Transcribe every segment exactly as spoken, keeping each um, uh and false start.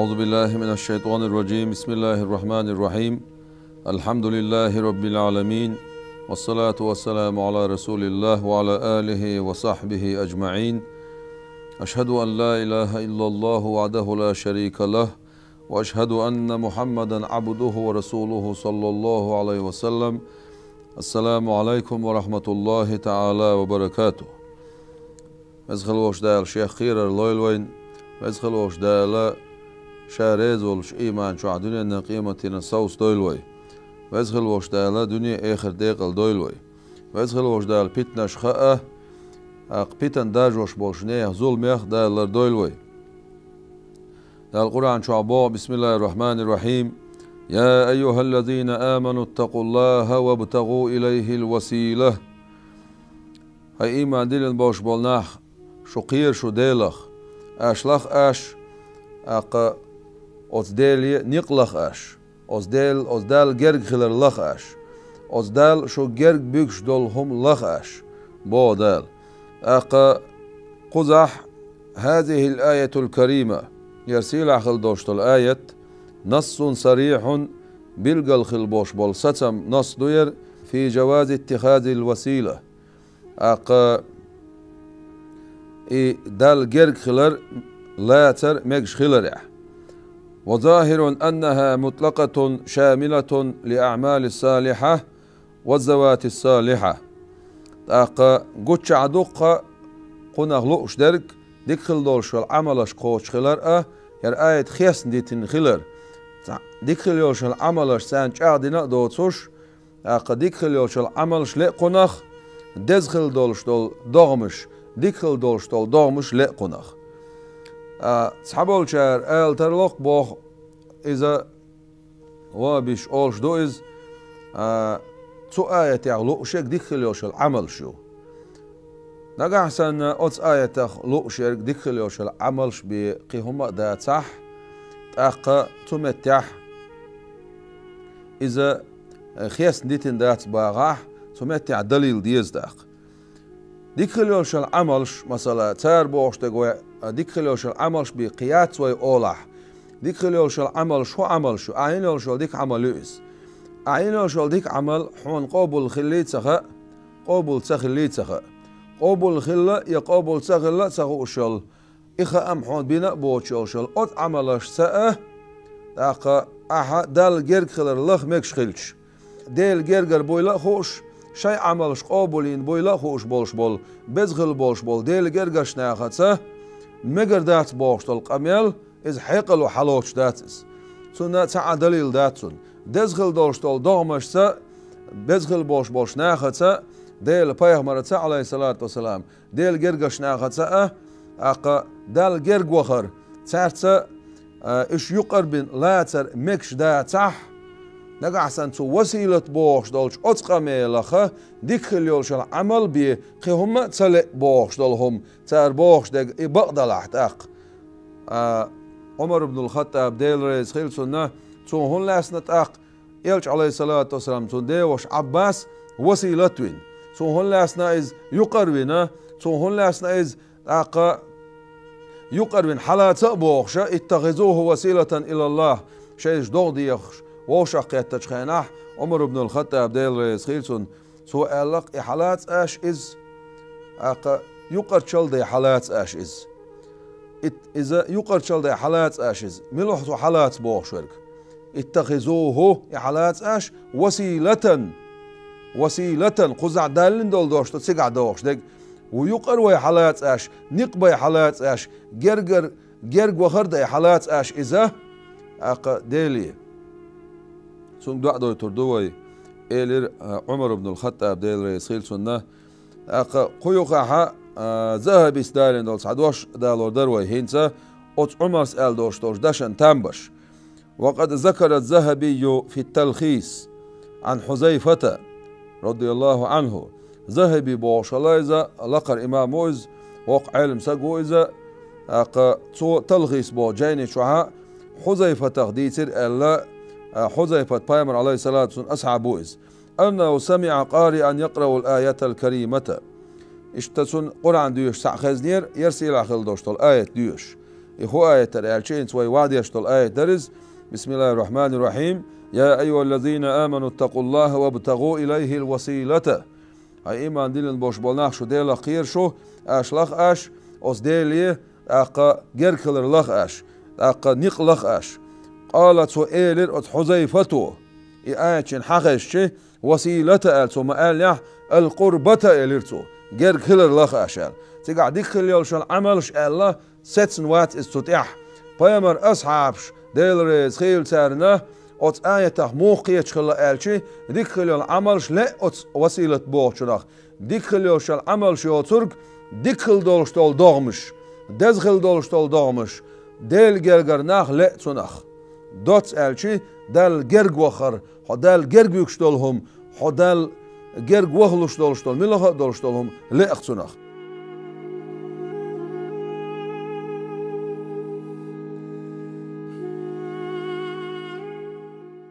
أعوذ بالله من الشيطان الرجيم. بسم الله الرحمن الرحيم. الحمد لله رب العالمين. والصلاة والسلام على رسول الله وعلى آله وصحبه أجمعين. أشهد أن لا إله إلا الله وحده لا شريك له، وأشهد أن محمدا عبده ورسوله صلى الله عليه وسلم. السلام عليكم ورحمة الله تعالى وبركاته. Веза хила волчу Дала Шех кхерар лойла вайна. Веза хила волчу Дала Ша реза волчу ийман чохь дуьненна къематдийнна совца дойла вай. Веза хила волчу Дала дуьне а, эхарт а декъала дойла вай. Веза хила волчу Дала питанаш хаа, тӀаккха питана даржош болчу нехан зуламех Дала лардойла вай. Дала Къуръан чохь боху: بسم الله الرحمن الرحيم. يا أيها الذين آمنوا اتقوا الله وابتغوا إليه الوسيلة. ХӀай ийман диллина болуш болу нах, шу кхера шу Делах, аш лаха аш, тӀаккха оцу Деле некъ лаха аш, оцу Дел-, оцу Далла герга хилар лаха аш, оцу Далла шу герга буьгуш долу хӀума лаха аш, боху Дала. ТӀаккха кхузахь: هذه الآية الكريمة, яра сийлахь хила долуш долу аят, نص صريح, билггал хила болуш болу сацам, насс ду яра, في جواز اتخاذ الوسيلة, тӀаккха и Далла герга хилар лацар мегаш хиларехь. وظاهر أنها مطلقة شاملة للأعمال الصالحة والذوات الصالحة. ТӀаккха гуччахь дуккха кхунах лууш дерг дика хила долуш йолу Ӏамалаш кхочуш хилар а, яра аят хестна дитина хилар. Цхьа дика хила йолуш йолу Ӏамалаш царна чӀагӀдина а доцуш, тӀаккха дика хила йолчу Ӏамалш ле а кхунах, деза хила долуш долу догӀмаш, дика хила долуш долу догӀмаш ле а кхунах. А, цхьаболчара ала тарло-кх боху, иза вахӀабиш олуш ду иза, а, цу аятехь лууш ерг дика хила йолчу Ӏамалш ю. Нагахь санна оцу аятах лууш ерг дика хила йолчу Ӏамалш бен кхин хӀума а дацахь, тӀаккха цу меттехь иза, э, хестна дитина дац бахахь, цу меттехь далил деза тӀаккха. Дика хила йолчу Ӏамалш, масала, цара бохуш дерг вай, а, дика хила йолчу Ӏамалш бен кхин яц вай олахь, дика хила йолчу Ӏамалш хӀун Ӏамалш ю, ахь йина йолуш йолу дика Ӏамал ю иза. Ахь йина йолуш йолу дика Ӏамал хьуна къобал хиллий а ца хаьа, къобал ца хиллий а ца хаьа. Къобал хилла я къобал ца хилла а ца хууш йолу, и хаам хьуна бина а боцуш йолуш йолу оцу Ӏамалшца а, тӀаккха ахьа Далла герга хилар лаха мегаш хилча, Делан гергара буйла а хууш, шайн Ӏамалш къобалйина буйла а хууш болуш болу, беза хила болуш болу Делан гергарчу нахаца мегар дац бохуш долу къамел, иза хьекъало хьалоцуш дац иза. Цунна цхьа а далил дац цунна. Деза хила долуш долу догӀмашца, беза хила болуш болчу нахаца, Делан пайхамарца, Ӏалайхиссалату вассалам, Делан гергарчу нахаца а, тӀаккха Далла герга вахар, цаьрца, а, уьш юкъара бина лацар мегаш дацахь, нагахь санна цу василат бохуш долчу оцу къамелаха дика хила йолуш йолу Ӏамал бен кхин хӀума а ца леа бохуш долу хӀума, цара бохуш дерг и бакъ далахь тӀаккха. А, Ӏумар ибн ал-Хаттаб, Дела реза хила цунна, цо хӀунда лаьцна тӀаккха Элча, Ӏалайхиссалату вассалам, цуьнан деваша Ӏаббас василат вина. Цо хӀунда лаьцна иза юкъара вина, цо хӀунда лаьцна иза тӀаккха юкъара вина хьалаца а бохуша, اتخذوه وسيلة إلى الله, шайша догӀа дехаш, вовшах кхеттачу хенахь, Ӏумар ибн ал-Хаттаб, Дела реза хила цунна, цо аьлла-кх, и хьалаца аш иза, тӀаккха юкъарчалла дай хьалаца аш иза. Ит-, иза юкъарчалла дай хьалаца аш иза. Мила ву цо хьалаца бохуш верг? اتخذوه, и хьалаца аш, وسيلة. وسيلة, кхузахь даллина долу дош ду цигахь дохуш дерг. Ву юкъара вай хьалаца аш, некъ бай хьалаца аш, гергар-, герга вахар дай хьалаца аш иза, тӀаккха Деле. Цунга доӀа дойтур ду вай, элира, а, Ӏумар ибн ал-Хаттаб, Дела реза хила цунна. ТӀаккха кху юкъахьа, а, Захьабис далийна долу цхьа дош далор дара вай хӀинца, оцу Ӏумарс аьлла долуш долчу дашан там беш. وقد ذكر الذهبي في التلخيص عن حذيفة رضي الله عنه. Захьаби бохуш хилла иза, лакхара имам ву иза, воккха Ӏелам саг ву иза, тӀаккха цо Талхис боху жайни чохьа Хьузайфатах дийцира аьлла, а, Хьузайфат пайхамар, Ӏалайхиссалату вассалам, асхьаб ву иза. أنه سمع قارئا يقرأ الآية الكريمة. Иштта цунна Къуръан доьшуш цхьаъ хезнера, яра сийлахь хила долуш долу аят доьшуш. И хӀу аятар аьлча, инца вай вадеш долу аят дара иза. Бисмиллахир-рахманир-рахим. Я айюхаллазина аману ттакъуллаха вабтагӀу илайхил василата. Хьай иман диллина болуш болу нах, шу Делах кхера шу, аш лаха аш, оцу Деле, тӀаккха герга хилар лаха аш, тӀаккха никъ лаха аш. Къала, цо элира оцу Хьузайфато, и аят шена хьахезчи, василата аьлла цо ма аьллехь, ал-къурбата элира цо, герга хилар лаха аш аьлла. Цигахь дика хила йолуш йолу Ӏамалш аьлла, сецна вац иза цу тӀехь. Пайхамар асхьабаш, Дела реза хийла царна, оцу аятах муха кхеташ хилла аьлчи, дика хила йолу Ӏамалш лаьа оцу василат бохучунах. Дика хила йолуш йолу Ӏамалш йоцург, дика хила долуш долу догӀмаш, деза хила долуш долу догӀмаш, Делан гергара нах лаьа цунах. Доцца аьлчи, Далла герга вахар, хьо Далла герга вуьгуш долу хӀума, хьо Далла герга вахалуш долуш долу, муьлхха а долуш долу хӀума лаьа цунах.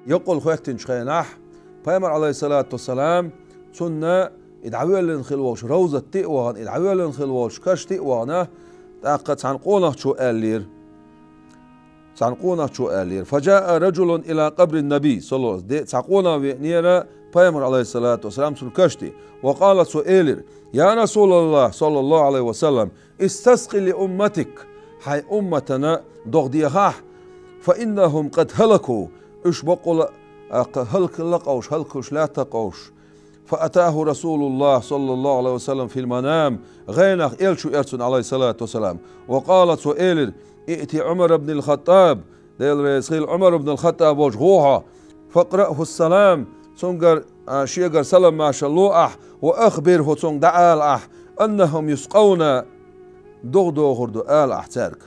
Йокъал хӀоьттинчу хенахь, Пайхамар, Ӏалайхиссалату вассалам, цунна и дӀавоьллина хила волчу равзатте а вахана, и дӀавоьллина хила волчу каште а вахана, тӀаккха цхьана къонахчо аьллера. Цхьана къонахчо аьллера: «Фаджаа раджулун ила къабрин наби», саллаллаху алейхи ва саллям. Де, цхьа къонах веанера Пайхамар, Ӏалайхиссалату вассалам, цунна каште. «Ва къала», цо элира: «Я Расулаллах, саллаллаху алейхи ва саллям, истаскъи ли умматик, хьайн умматана догӀа дехахь, фа иннахум къад халаку, уьш бакъволу а хӀаллакьхилла къовш, хӀаллакьхуьлуш лаьтта къовш». Фа атаху Расулуллах, саллаллаху алейхи ва саллям, фил манам, гӀенах элча веара цунна, Ӏалайхиссалату вассалам. Ва къала, цо элира: «Иъти Ӏумар ибн ал-Хаттаб», Дела реза хила, Ӏумар ибн ал-Хаттаб волчу гӀо хьо, «факъраъху салам», цуьнгара, а, шегара салам-маршалла ло ахь, «ва ахбирху», цуьнга дӀаала ахь, «аннахум юскъавна», догӀа дохур ду ала ахь цаьрга.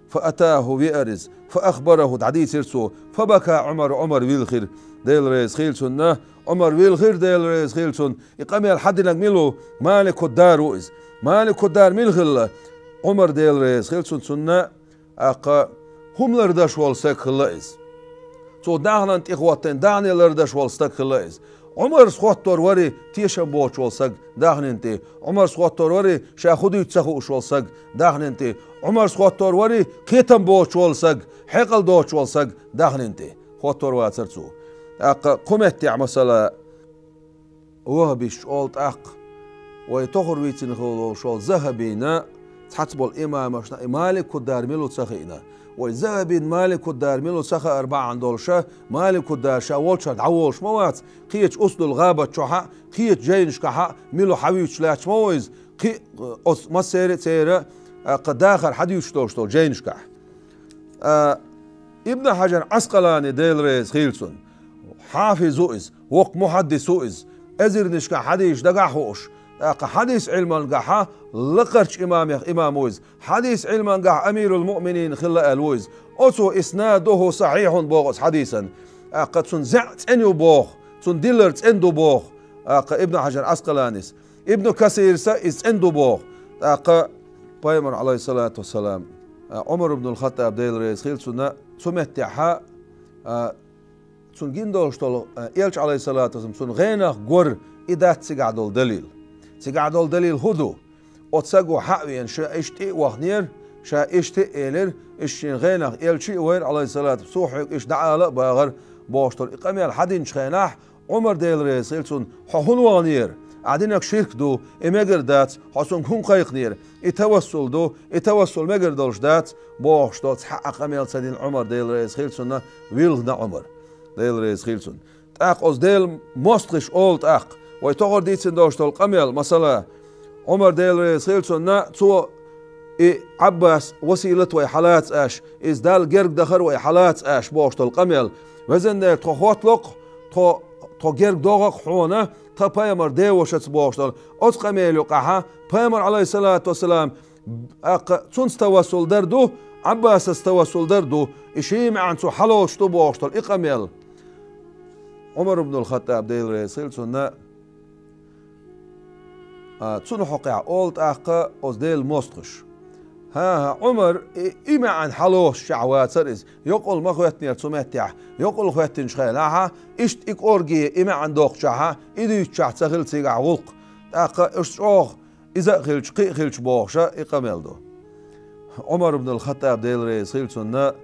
Фа атаху, веара иза, фа ахбараху, дӀадийцира цо, фа бака Ӏумар, Ӏумар вилхира, Дела реза хила цунна, Ӏумар вилхира, Дела реза хила цунна, и къамел хьан динарг мила ву, Малику Дар ву иза. Малику Дар мила хилла? Ӏумар, Дела реза хила цунна, цунна, тӀаккха хӀума лардеш волу стаг хилла иза. Цо даьхнина тӀе хӀоттийна, даьхни лардеш волу стаг хилла иза. Ӏумарс хӀоттор вари тешам боцуш волу стаг даьхнина тӀе. Ӏумарс хӀоттор вари ша хӀун дуьйцу ца хууш волу стаг даьхнина тӀе. Ӏумарс хӀоттор вари кхетам боцуш волу стаг, хьекъал доцуш волу стаг даьхнина тӀе. ХӀоттор вацара цо. ТӀаккха кху меттехь, масала, ваххабисташ олу тӀаккха, вай тохара вийцина хила волуш волу Захабина, цхьацца болу имамашна и Малику Дар мила ву ца хиъна. Вай Захабин Малику Дар мила ву ца хаар бахьана долуша, Малику Дар ша волчара дӀаволуш ма вац, кхечу Усдул-ГӀабат чохь а, кхечу жайнашкахь а мила ву хьан вуьйцуш лаьтташ ма ву иза, кхин а, оцу массеран а церан а, кху дахар хьан дуьйцуш долуш долу жайнашкахь. А, Ибн Хьаджар Ӏаскъалани, Дела реза хила цунна, хьафиз ву иза, воккха мухьаддис ву иза, эзарнашкахь хьадисаш дагахь хууш, тӀаккха хьадис Ӏилмангахь лакхарчу имамех имам ву иза, хьадис Ӏилмангахь амирул-муъминин хилла аьлла ву иза. Оцо иснадуху сахьихьун боху оцу хьадисан. ТӀаккха цуьнан зӀе цӀена ю боху, цуьнан дилар цӀена ду боху, тӀаккха Ибн Хьаджар Ӏаскъаланис. Ибн Касирса иза цӀена ду боху. ТӀаккха Пайхамар, Ӏалайхиссалату вассалам, а, Ӏумар ибн ал-Хаттаб, Дела реза хила цунна, цу меттехь, а, цунна гина долуш долу, а, элча, Ӏалайхиссалату вассалам, цунна гӀенах гора, и дац цигахь долу далил. Цигахь долу далил хӀун ду? Оцу саго хьа а веана, ша иштта тӀе а вахнера, ша иштта а элира, иштта шена гӀенах элча а вайра, Ӏалайхиссалату, цо хьоьга иштта дӀаала а бахара, бохуш долу и къамел хьан динчу хенахь, Ӏумар, Дела реза хила цунна, хьо хӀунда вахнера? Ахь динарг ширк ду, и мегар дац, хьо цуьнга хӀунда кхайкхинера? И тавассул ду, и тавассул мегар долуш дац, бохуш долу цхьа а къамел ца дина Ӏумар, Дела реза хила цунна, вилхина Ӏумар, Дела реза хила цунна. ТӀаккха оцу Делан мостагӀаша олу тӀаккха, вай тохара дийцина долуш долу къамел, масала, Ӏумар, Дела реза хила цунна, цо и Ӏаббас василат вай хьалаца аш, иза Далла герга дахар вай хьалаца аш бохуш долу къамел. Везан Дела, тхо хӀоттало-кх, тхо, тхо герга догӀа-кх хьуна, тхан пайхамар девашаца бохуш долу. Оцу къамел юкъахьа пайхамар, Ӏалайхиссалату вассалам, тӀаккха цунца тавассул дар ду, Ӏаббасаца тавассул дар ду, и шен маьӀна цо хьалоцуш ду бохуш долу и къамел. Ӏумар ибн ал-Хаттаб, Дела реза хила цунна, а, цунна хьокхехь олу тӀаккха оцу Делан мостагӀаша. ХӀан-хӀа, Ӏумар и, и маьӀна хьалоцуш чохь вацара иза. Йокъал ма хӀоьттинера цу меттехь. Йокъал хӀоьттинчу хенахьа, иштта и кӀорге и маьӀна доккхучохьа, и дуьйцучохь ца хила цигахь гӀуллакх. ТӀаккха уьш чӀогӀа иза а хилча, кхин а хилча бохуша и къамел ду. Ӏумар ибн ал-ХаттӀаб, Дела реза хила цунна,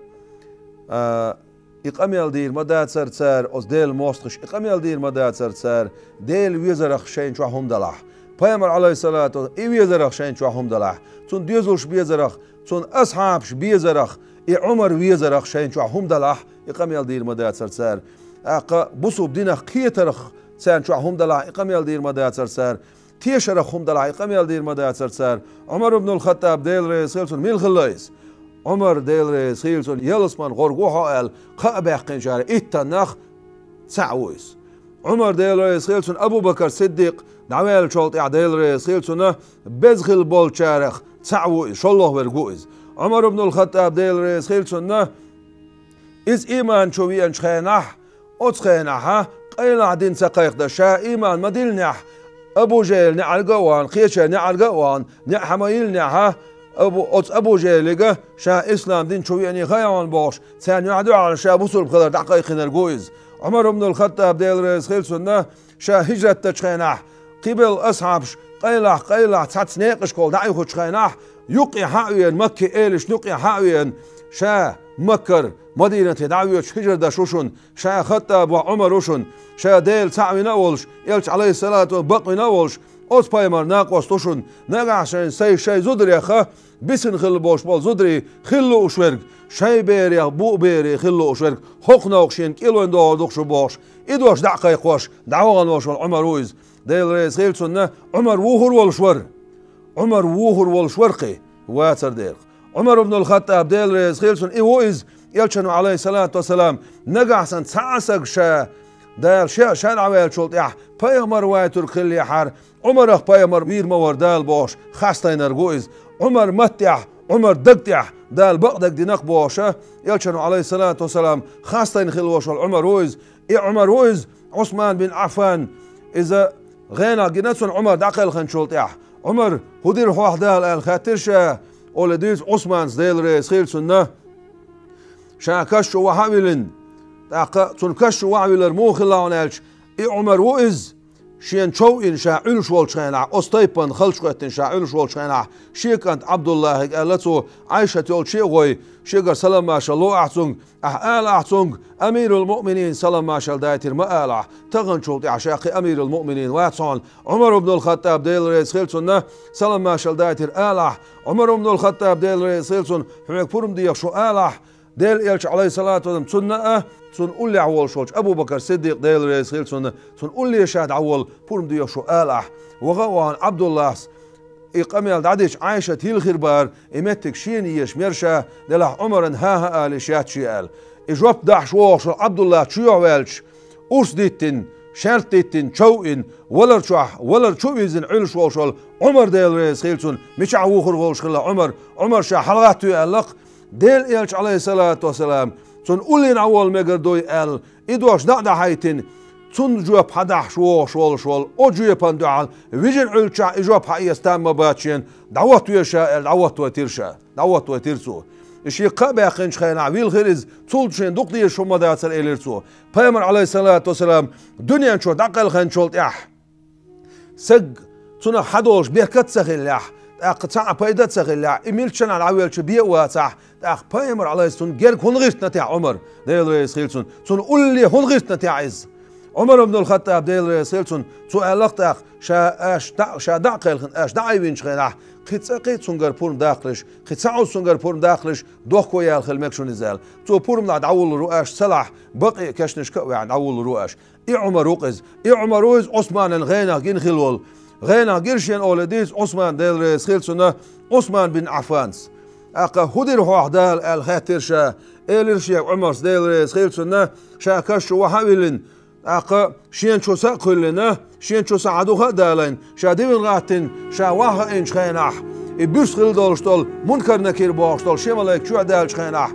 а, и къамел дийр ма дацар цара, оцу Делан мостагӀаша и къамел дийр ма дацар цара, Делан везарах шайна чохь хӀума далахь. Пайхамар, Ӏалайхиссалату, и везарах шайна чохь хӀума далахь. Цунна доьзалш безарах, цунна асхьабаш безарах, и Ӏумар везарах шайна чохь хӀума далахь, и къамел дийр ма дацар цара. ТӀаккха бусулба динах кхетарах царна чохь хӀума далахь, и къамел дийр ма дацар цара. Тешарах хӀума далахь, и къамел дийр ма дацар цара. Ӏумар ибн ал-ХаттӀаб, Дела реза хила цунна, мила хилла иза? Ӏумар, Дела реза хила цунна, ялсаманин гӀоргва хьо аьлла, кхаъ баьккхинчара иттаннах цхьаъ ву иза. Ӏумар, Дела реза хила цунна, Абу Бакр Сиддикъ дӀаваьллачул тӀаьхьа, Дела реза хила цунна, беза хилла болчарах цхьаъ ву иза, шолгӀа верг ву иза. Ӏумар ибн ал-ХаттӀаб, Дела реза хила цунна, иза ийман чу веанчу хенахь, оцу хенахьа, къайлахь дин ца кхайкхадеш, ша ийман ма диллинехь, Абу ЖахӀил неӀарга а вахана, кхечеран неӀарга а вахана, неӀ хьа ма йиллинехьа, Абу, оцу Абу ЖахӀилига ша ислам дин чу веаний хаьий хьуна бохуш, царна юьхь дуьхьал ша бусулба хилар дӀакхайкхинарг ву иза. Ӏумар ибн ал-ХаттӀаб, Дела реза хила цунна, ша хӀижрат дечу хенахь, кхибелла асхьабаш къайлахь-къайлахь цхьацца некъашкахула дӀаоьхучу хенахь, юккъе хьа а веана, Макке элашна юккъе хьа а веана, ша Маккара Мадинате дӀа а воьдуш хӀижра деш ву шуна, ша ХаттӀаб воӀ Ӏумар ву шуна, ша Дела цхьаъ вина а волуш, Элча, Ӏалайхиссалату, бакъвина а волуш, оцу пайхамаран накъост ву шуна, нагахь шайн сай шайн зударех бисина хилла болуш болу зударий хила лууш верг, шайн берех бух бере хила лууш верг, хӀокху новкъа шена кӀелойн догӀур ду-кх шу бохуш, и дош дӀа а кхайкхош, дӀавахана волуш волу Ӏумар ву иза. Дела реза хила цунна, Ӏумар вухур волуш вара. Ӏумар вухур волуш вара кхин, вацар дера. Ӏумар ибн ал-ХаттӀаб, Дела реза хила цунна, и ву иза, Элчано, Ӏалайхиссалату вассалам, нагахь санна цхьа а саг ша, Дала ша, ша дӀаваьллачул тӀаьхьа пайхамар вайтург хиллехьара, Ӏумарах пайхамар вийр ма вара Дала бохуш, хастийнарг ву иза. Ӏумар маттехь, Ӏумар даг тӀехь Дала бакъдерг дина-кх бохуша, Элчано, Ӏалайхиссалату вассалам, хастийна хилла волуш волу Ӏумар ву иза. И Ӏумар ву иза, Ӏусман бин Ӏаффан, иза гӀенах гина цунна Ӏумар дӀакхелхинчул тӀаьхьа. Ӏумар, хӀун дира хьох Дала аьлла хаьттира ша, олий дуьйцу Ӏусманца, Дела реза хила цунна. Ша каш чу вахьа а виллина, тӀаккха цунна каш чу вахьа виллар муха хилла хьуна аьлча, и Ӏумар ву иза, шена чов а йина ша Ӏуьллуш волчу хенахь, оцу тайпана халчу хӀоьттина ша Ӏуьллуш волчу хенахь, шен кӀант Ӏабдуллахьига аьлла цо, Ӏайшат йолчу а гӀой, шегара салам-маршалла ло ахь цуьнга, ахь ала ахь цуьнга, амирул-муъминин салам-маршалла дайтира ма ала ахь, таханчул тӀаьхьа ша кхин амирул-муъминин вац хьуна, Ӏумар ибн ал-ХаттӀаб, Дела реза хила цунна, салам-маршалла дайтира ала ахь, Ӏумар ибн ал-ХаттӀаб, Дела реза хила цунна, хьоьга пурба деха шу ала ахь, Делан Элча, Ӏалайхиссалату вассалам, цунна а, цунна уллехь волуш волчу Абу Бакр Сиддикъ, Дела реза хила цунна, цунна улле ша дӀаволла пурба деха шу ала ахь. Ваха а вахана Ӏабдуллахьс, и къамел дӀадича Ӏайшат йилла хир бара, и меттиг шена езаш мера ша, делахь Ӏумаран хӀан-хӀа ала йиш яц шен аьлла. И жоп дахьаш вогӀуш волу Ӏабдуллахь чоьхьа ваьлча, урс диттина, шаьртта диттина, чов а йина, валар чохь, валар чу а вирзина Ӏуьллуш волуш волу Ӏумар, Дела реза хила цунна, мичахь вухур волуш хилла Ӏумар, Ӏумар ша хьалагӀаттаве аьлла-кх, Делан Элча, Ӏалайхиссалату вассалам, цунна улле дӀаволла мегар дуй аьлла, и дош дӀа а дӀахьайтина, цунна жоп хьадахьаш вогӀуш волуш волу, оцу жоьпана дуьхьал, вижина Ӏуьллучохь и жоп хьаэца там ма бац шена, дӀахӀотта веза ша аьлла, дӀахӀоттавайтира ша, дӀахӀоттавайтира цо. И шен кхаъ баьккхинчу хенахь вилхира иза, цул шена дукха дезаш хӀума ма дацара, элира цо. Пайхамар, Ӏалайхиссалату вассалам, дуьнен чу дӀакхелхинчул тӀаьхьа, саг цунах хьадолуш беркат а ца хиллехь, тӀаккха цхьа а пайда а ца хиллехь, и милчанахь дӀавелча бен а вацахь, тӀаккха пайхамар, Ӏалайхиссалам, цунна герга хӀунда гӀиртина техьа Ӏумар, Дела реза хила цунна, цунна улле хӀунда гӀиртина техьа иза? Ӏумар ибн ал-ХаттӀаб, Дела реза хила цунна, цо аьлла-кх тӀаккха, ша аша дӀа, ша дӀа а кхелхина, аша дӀа а айвинчу хенахь, кхин цкъа а кхин цуьнгара пурба даккхалаш, кхин цхьа Ӏуз цуьнгара пурба даккхалаш, дохко яьлла хила мега шуна иза аьлла. Цо пурба лахь дӀавуллур ву аша, ца лахь, бакъ а кешнашка а ваьхьна дӀавуллур ву аша. И Ӏумар ву-кх иза. И Ӏумар ву иза Ӏусманан гӀенах гина хилла волу. ГӀенах гира шена олий дийца Ӏусман, Дела реза хила цунна, Ӏусман бин Ӏаффанс. ТӀаккха хӀун дира хьох Дала аьлла хаьттира ша, элира шега Ӏумарс, Дела реза хила цунна, ша каш чу вахьа а виллина, тӀаккха шена чу са а кхоьллина, шена чу са хьан духа а далийна, ша дивина гӀаттина, ша вахьа а хиъначу хенахь, и буьрса хилла долуш долу Мункар-Накир бохуш долу ши малайк чоьхьа даьллачу хенахь,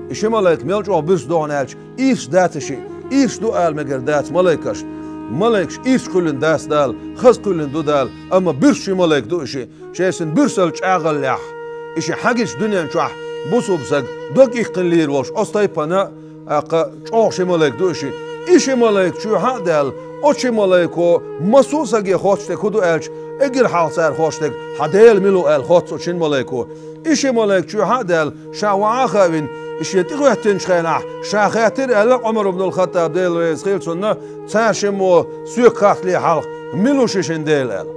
и ши малайк мел чӀогӀа буьрса ду хьуна аьлча, ирс дац и шиъ, ирс ду ала мегар дац малайкашна. Малайкаш ирс кхоьллина дац Дала, хаза кхоьллина ду Дала, амма буьрса ши малайк ду и шиъ. Шайшинна буьрсалла чӀагӀаллехь, и шиъ хьагича дуьнен чохь бусулба саг дог иккхина лийр волуш оцу тайпана, тӀаккха чӀогӀа ши малайк ду и шиъ. И ши малайк чоьхьа а даьлла, оцу шин малайко массо а саге хоттуш дерг хӀун ду аьлча, эггара хьалха цара хоттуш дерг: «Хьан Дела мила ву?» аьлла хотту оцу шин малайко. И шин малайк чоьхьа а даьлла, ша вахьа а хаавина, и шен тӀехӀоьттинчу хенахь, ша хаьттира аьлла Ӏумар ибн ал-Хаттаб, Дела реза хила цунна, цара шиммо соьга хаттале хьалха: «Мила ву ши шин Дела?» аьлла.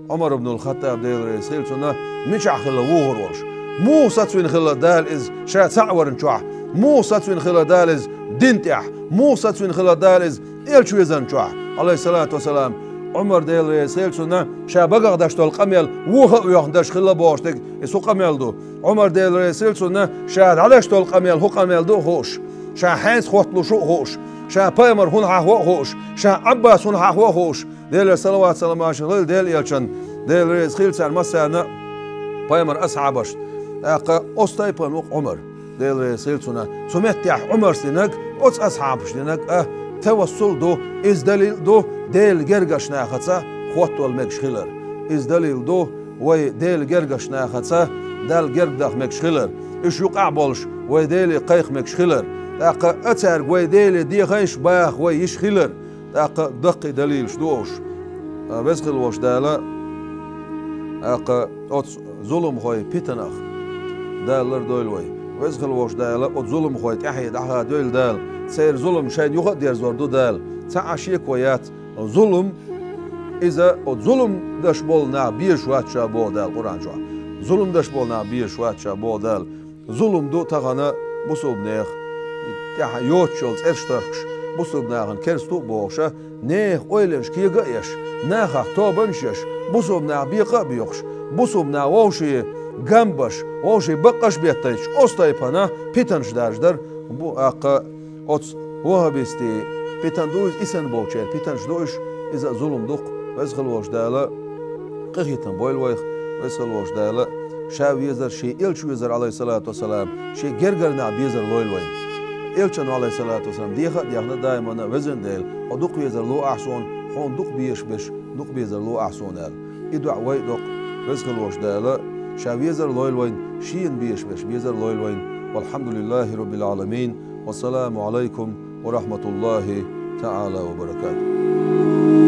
Ӏумар ибн ал-Хаттаб, Дела реза хила цунна, мичахь хилла вухур волуш? Муха сацвина хилла Дала иза ша цхьаъ варна чохь? Муха сацвина хилла Дала иза дин тӀехь? Муха сацвина хилла Дала иза элча везарна чохь, Ӏалайхиссалату вассалам? Ӏумар, Дела реза хила цунна, ша багах даш долу къамел вуха а воьхна даш хилла бохуш дерг, иза хӀун къамел ду? Ӏумар, Дела реза хила цунна, ша дӀадаш долу къамел хӀун къамел ду а хууш, ша хьенца хотталуш ву а хууш, ша пайхамар хӀунда хьахаво а хууш, ша Ӏаббас хӀунда хьахаво а хууш, Делера салават-саламаш хуьлда Делан элчанна, Дела реза хила царна массарна а, пайхамар асхьабашна. ТӀаккха оцу тайпана ву-кх Ӏумар, Дела реза хила цунна. Цу меттехь Ӏумарс динарг, оцу асхьабаш динарг а тавассул ду, иза далил а ду Делан гергарчу нахаца хоттавала мегаш хилар. Иза далил ду вай Делан гергарчу нахаца Далла герга даха мегаш хилар. Уьш юкъахь а болуш вай Деле кхайкха мегаш хилар. ТӀаккха а цаьрга вай Деле дехайша баха вай йиш хилар. ТӀаккха даккхий далилаш ду уьш. Веза хила волчу Дала, тӀаккха оцу зуламхойн питанах Дала лардойла вай. Веза хила волчу Дала оцу зуламхойн тӀаьхье дӀахадойла Дала. Церан зулам шайна юха а дерзор ду Дала. Цхьа а шеко яц. Зулам, иза оцу зулам деш болу нах безаш вац ша боху Дала Къуръан чохь. Зулам деш болу нах безаш вац ша боху Дала. Зулам ду тахана бусулбанех тӀехь йоцуш йолу цӀераш тархкаш, бусулбанахана керста а бохуш, нехан ойланаш кега а еш, нахах тобанаш а еш, бусулбанах бекъа а боькъуш, бусулбанах вовшийн гам беш, вовшийн баккъаш а беттийтуш, оцу тайпана питанаш даржадар бу, тӀаккха оцу ваххабистийн питана ду иза, и санна болчеран питанаш ду уьш, иза а зулам ду-кх. Веза хила волчу Дала къинхетам бойла вайх, Веза хила волчу Дала Ша везар, Шен элча везар, Ӏалайхиссалату вассалам, Шен гергара нах безар лойла вайна. Элчано, Ӏалайхиссалату вассалам, деха а дехна даимана: «Везан Дела, хьо дукха везар ло ахь суна, хьуна дукха безаш берш дукха безар ло ахь суна», – аьлла. И доӀа вай а до-кх. Веза хила волчу Дала Ша везар лойла вайна, Шена безаш берш безар лойла вайна. Валхьамдулиллахи Роббил Ӏаламин. Вассаламу Ӏалайкум ва рахьматуллахи таӀала ва баракатух.